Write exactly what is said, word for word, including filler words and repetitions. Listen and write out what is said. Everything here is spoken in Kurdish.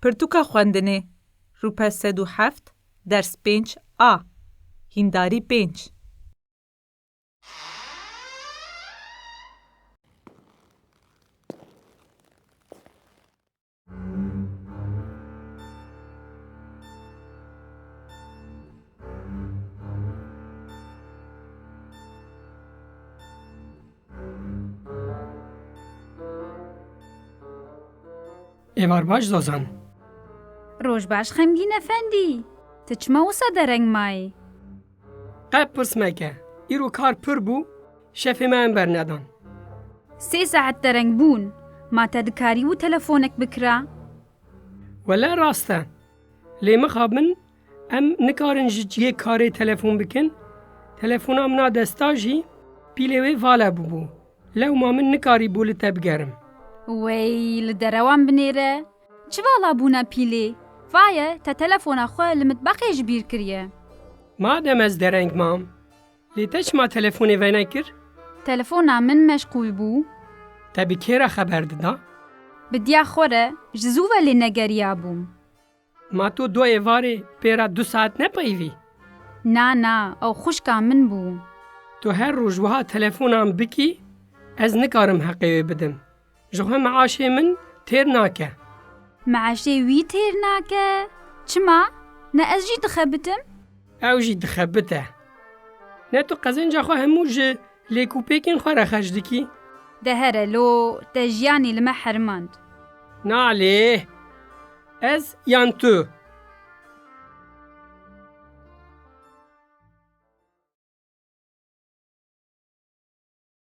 Pirtûka xwendinê, rûpel sed û heft, ders pênc A, hîndarî pênc. Êvar baş Zozan. Roj baş Xemgîn Efendî. Tu çima wisa dereng mayî? Qet pirs meke. Îro kar pir bû, şefê me em bernedan. Sê saet dereng bûn. Ma te dikarîbû telefonek bikira? Wele rast e. Lê mixabin em nikarin ji cihê karê telefon bikin. Telefona min a desta jî pîlê wê vala bûbû. Lewma min nikarîbû li te bigerim. Wey, li derewan binêre. Çi vala bûna pîlê? Vaye, te telefona xwe li mitbexê ji bîr kiriye. Madem ez dereng mam, lê te çima telefonê venekir? Telefona min meşqûl bû. Te bi kê re xeber dida? Bi diya xwe re, ji zû ve lê negeriya bûm. Ma tu du êvarê pê re du saet nepeyivî? Na, na, ew xwişka min bû. Tu her roj wiha telefonan bikî, ez nikarim heqê wê bidim. Ji xwe meaşê min têr nake. Meaşê wî têr nake? Çima? Ne ez jî dixebitim? Ew jî dixebite. Ne tu qezenca xwe hemû ji lêkûpêkên xwe re xerc dikî? De here lo, te jiyanê li me herimand. Na lê, ez yan tu,